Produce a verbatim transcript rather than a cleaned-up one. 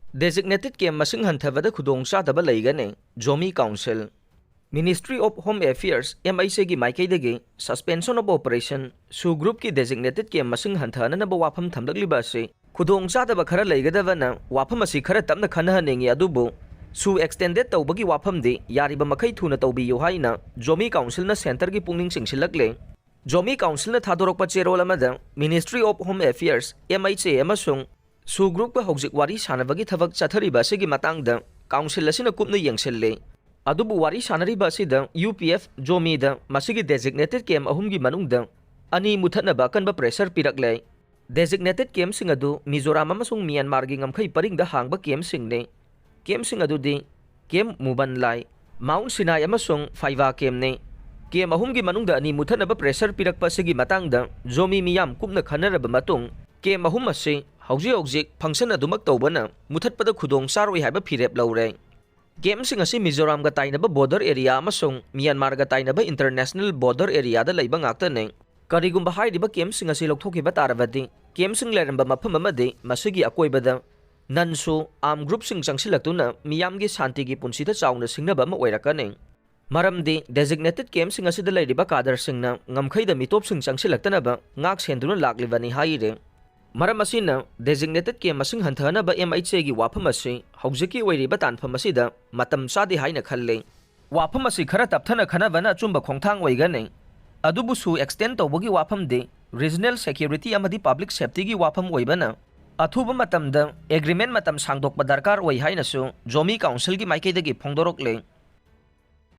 Designated camp ꯃꯁꯤꯡ ꯍꯟꯊꯕꯗ ꯈꯨꯗꯣꯡꯆꯥꯗꯕ ꯂꯩꯒꯅꯤ, Zomi council. Ministry of Home Affairs, M H A ꯒꯤ ꯃꯥꯏꯀꯩꯗꯒꯤ Suspension of Operation, ꯁꯨ ꯒ꯭ꯔꯨꯞꯀꯤ designated camp ꯃꯁꯤꯡ ꯍꯟꯊꯍꯟꯅꯅꯕ ꯋꯥꯐꯝ ꯊꯝꯂꯛꯂꯤꯕ ꯑꯁꯤ ꯈꯨꯗꯣꯡꯆꯥꯗꯕ ꯈꯔ ꯂꯩꯒꯗꯕꯅ ꯋꯥꯐꯝ ꯑꯁꯤ ꯈꯔ ꯇꯞꯅ ꯈꯟꯅꯍꯟꯅꯤꯡꯏ, ꯑꯗꯨꯕꯨ ꯁꯨ extended ꯇꯧꯕꯒꯤ ꯋꯥꯐꯝꯗꯤ ꯌꯥꯔꯤꯕ ꯃꯈꯩ ꯊꯨꯅ ꯇꯧꯕꯤꯌꯨ ꯍꯥꯏꯅ ꯖꯣꯃꯤ ꯀꯥꯎꯟꯁꯤꯜꯅ ꯁꯦꯟꯇꯔꯒꯤ ꯄꯨꯛꯅꯤꯡ ꯆꯤꯡꯁꯤꯜꯂꯛꯂꯦ꯫ ꯖꯣꯃꯤ ꯀꯥꯎꯟꯁꯤꯜꯅ ꯊꯥꯗꯣꯔꯛꯄ ꯆꯦꯔꯣꯜ ꯑꯃꯗ Ministry of Home Affairs, M H A ꯑꯃꯁꯨꯡ ꯁꯨ ꯒ꯭ꯔꯨꯞꯀ ꯍꯧꯖꯤꯛ ꯋꯥꯔꯤ ꯁꯥꯟꯅꯕꯒꯤ ꯊꯕꯛ ꯆꯠꯊꯔꯤꯕ ꯑꯁꯤꯒꯤ ꯃꯇꯥꯡꯗ ꯀꯥꯎꯟꯁꯤꯜ ꯑꯁꯤꯅ ꯀꯨꯞꯅ ꯌꯦꯡꯁꯤꯜꯂꯤ꯫ ꯑꯗꯨꯕꯨ ꯋꯥꯔꯤ ꯁꯥꯟꯅꯔꯤꯕ ꯑꯁꯤꯗ ꯌꯨ ꯄꯤ ꯑꯦꯐ ꯖꯣꯃꯤꯗ ꯃꯁꯤꯒꯤ designated camp ꯑꯍꯨꯝꯒꯤ ꯃꯅꯨꯡꯗ ꯑꯅꯤ ꯃꯨꯊꯠꯅꯕ ꯑꯀꯟꯕ pressure ꯄꯤꯔꯛꯂꯦ꯫ Designated campꯁꯤꯡ ꯑꯗꯨ ꯃꯤꯖꯣꯔꯥꯝ ꯑꯃꯁꯨꯡ ꯃ꯭ꯌꯥꯟꯃꯥꯔꯒꯤ ꯉꯝꯈꯩ ꯄꯔꯤꯡꯗ ꯍꯥꯡꯕ campꯁꯤꯡꯅꯤ꯫ Campꯁꯤꯡ ꯑꯗꯨꯗꯤ Camp ꯃꯨꯕꯟꯂꯥꯏ, ꯃꯥꯎꯟ ꯁꯤꯅꯥꯏ ꯑꯃꯁꯨꯡ ꯐꯥꯏꯚꯥ campꯅꯤ꯫ Camp ꯑꯍꯨꯝꯒꯤ ꯃꯅꯨꯡꯗ ꯑꯅꯤ ꯃꯨꯊꯠꯅꯕ pressure ꯄꯤꯔꯛꯄ ꯑꯁꯤꯒꯤ ꯃꯇꯥꯡꯗ ꯖꯣꯃꯤ ꯃꯤꯌꯥꯝ ꯀꯨꯞꯅ ꯈꯟꯅꯔꯕ ꯃꯇꯨꯡ, camp ꯑꯍꯨꯝ ꯑꯁꯤ ꯍꯧꯖꯤꯛ ꯍꯧꯖꯤꯛ function ꯑꯗꯨꯃꯛ ꯇꯧꯕꯅ ꯃꯨꯊꯠꯄꯗ ꯈꯨꯗꯣꯡ ꯆꯥꯔꯣꯏ ꯍꯥꯏꯕ ꯐꯤꯔꯦꯞ ꯂꯧꯔꯦ꯫ Campꯁꯤꯡ ꯑꯁꯤ ꯃꯤꯖꯣꯔꯥꯝꯒ ꯇꯥꯏꯅꯕ border area ꯑꯃꯁꯨꯡ ꯃ꯭ꯌꯥꯟꯃꯥꯔꯒ ꯇꯥꯏꯅꯕ international border areaꯗ ꯂꯩꯕ ꯉꯥꯛꯇꯅꯤ꯫ ꯀꯔꯤꯒꯨꯝꯕ ꯍꯥꯏꯔꯤꯕ campꯁꯤꯡ ꯑꯁꯤ ꯂꯧꯊꯣꯛꯈꯤꯕ ꯇꯥꯔꯕꯗꯤ, campꯁꯤꯡ ꯂꯩꯔꯝꯕ ꯃꯐꯝ ꯑꯃꯗꯤ ꯃꯁꯤꯒꯤ ꯑꯀꯣꯏꯕꯗ non-SoO armed groupꯁꯤꯡ ꯆꯪꯁꯤꯜꯂꯛꯇꯨꯅ ꯃꯤꯌꯥꯝꯒꯤ ꯁꯥꯟꯇꯤꯒꯤ ꯄꯨꯟꯁꯤꯗ ꯆꯥꯎꯅ ꯁꯤꯡꯅꯕ ꯑꯃ ꯑꯣꯏꯔꯛꯀꯅꯤ꯫ ꯃꯔꯝꯗꯤ designated campꯁꯤꯡ ꯑꯁꯤꯗ ꯂꯩꯔꯤꯕ cadreꯁꯤꯡꯅ ꯉꯝꯈꯩꯗ ꯃꯤꯇꯣꯞꯁꯤꯡ ꯆꯪꯁꯤꯜꯂꯛꯇꯅꯕ ꯉꯥꯛ ꯁꯦꯟꯗꯨꯅ ꯂꯥꯛꯂꯤꯕꯅꯤ ꯍꯥꯏꯔꯤ꯫ ꯃꯔꯝ ꯑꯁꯤꯅ designated camp ꯃꯁꯤꯡ ꯍꯟꯊꯍꯟꯅꯕ M H Aꯒꯤ ꯋꯥꯐꯝ ꯑꯁꯤ ꯍꯧꯖꯤꯛꯀꯤ ꯑꯣꯏꯔꯤꯕ ꯇꯥꯟꯐꯝ ꯑꯁꯤꯗ ꯃꯇꯝ ꯆꯥꯗꯦ ꯍꯥꯏꯅ ꯈꯜꯂꯤ꯫ ꯋꯥꯐꯝ ꯑꯁꯤ ꯈꯔ ꯇꯞꯊꯅ ꯈꯟꯅꯕꯅ ꯑꯆꯨꯝꯕ ꯈꯣꯡꯊꯥꯡ ꯑꯣꯏꯒꯅꯤ꯫ ꯑꯗꯨꯕꯨ SoO extend ꯇꯧꯕꯒꯤ ꯋꯥꯐꯝꯗꯤ regional security ꯑꯃꯗꯤ public safetyꯒꯤ ꯋꯥꯐꯝ ꯑꯣꯏꯕꯅ ꯑꯊꯨꯕ ꯃꯇꯝꯗ agreement ꯃꯇꯝ ꯁꯥꯡꯗꯣꯛꯄ ꯗꯔꯀꯥꯔ ꯑꯣꯏ ꯍꯥꯏꯅꯁꯨ ꯖꯣꯃꯤ ꯀꯥꯎꯟꯁꯤꯜꯒꯤ ꯃꯥꯏꯀꯩꯗꯒꯤ ꯐꯣꯡꯗꯣꯔꯛꯂꯦ꯫